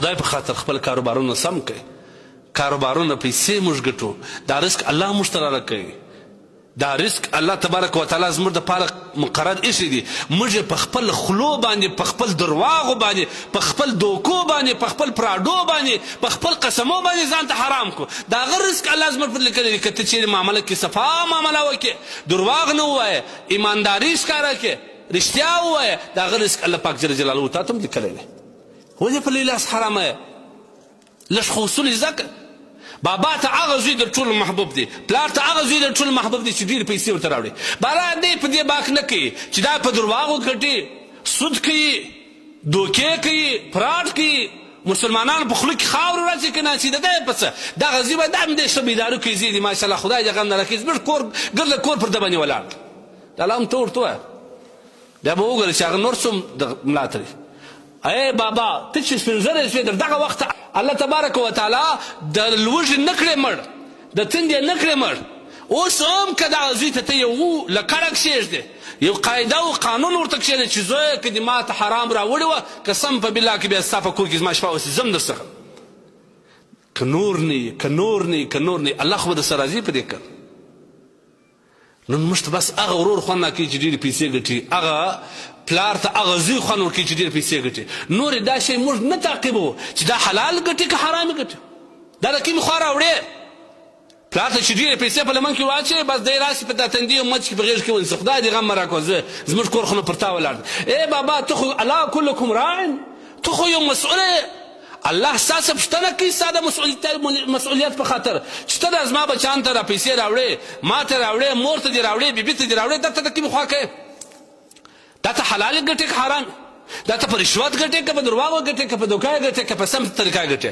خدای په خاطر خپل کاروبارونه سم کړئ. کاروبارونه پیسې موږ ګټو، دا رزق الله موږ ته راکوي. دا رزق الله تبارک وتعالی زموږ د پاره مقرر ایښی دی، موږ یې په خپل خولو باندې، په خپل درواغو باندې، په خپل دوکو باندې، په خپل پراډو باندې، په خپل قسمو باندې ځان ته حرام کړو. د هغه رزق الله زموږ پر لیکلی دی. که ته چیرې معامله کې صفا معامله وکړې، درواغ نه ووایې، ایمانداري ښکاره کړې، رښتیا ووایې، د هغه رزق الله پاک جل جلاله تا ته هم لیکلی دی. ولې په لوی لاس حراموې؟ لږ خو اصول زده کړه. بابا ته هغه زوی در ټولو محبوب دی، پلار ته هغه زوی در ټولو محبوب دی چې ډېرې پیسې ورته راوړي. باران دی په دې باک نه کوي چې دا په درواغو ګټي، سود کوي، دوکې کوي، فراډ کوي، مسلمانانو په خوله کې خاورې ورچوي که نه اچوي، د ده په څه؟ دغه زوی به دا هم ډېر ښه بیدارو کوي، زوی دی ماشاءالله، خدای دې غم نه راکړي، زموږ کور ګرده کور پر ده باندې ولاړ دی. دا لا هم ته ورته ووایه، بیا به وګورې چې هغه نور څه د ملا تړي. ای بابا ته چې سپین ږیری شوې در دغه وخته الله تبارک وتعالی د لوږې نه کړې مړ، د تندې نه کړې مړ، اوس هم که دغه زوی ته ته یو لکړه کښېږدې، یو قاعده او قانون ورته کښېږدې چې زویه که دې ماته حرام راوړي وه قسم په بالله که بیا ستا په کور کې زما شپه وسي ځم درڅخه. که نور نه وي، که نور نه وي، که نور نه وي، الله خو به درسره راضي په دې کار. نن موږ ته بس هغه ورور خوند راکوي چې ډېرې پیسې ګټي، هغه پلار ته هغه زوی خوند ورکوي چې ډېرې پیسې ګټي، نور دا شی موږ نه تعقیبوو چې دا حلال ګټي که حرامې ګټي، دا د کومې خوا راوړې. پلار ته چې ډېرې پیسې په لمن کې واچوې بس دی راشي په دا تندي او مچ کې په غېږ کې ونیسي، خدای دې غم مه راکوه زویه زموږ کور خو نو پر تا ولاړ دی. ای بابا ته خو الا کلکم راع، ته خو یو مسؤل یې، الله ستا څخه پوښتنه کوي ستا د مسؤلیت په خاطر چې ته دا زما بچیانو ته را پیسې راوړې، ما ته راوړې، مور ته دې راوړې، بیبي ته دې راوړې، دا ته د کومې خوا کوې؟ دا ته حلالې ګټې که حرامې؟ دا ته په رشوت ګټې که په درواغو ګټې که په دوکه ګټې که په سم طریقه ګټې؟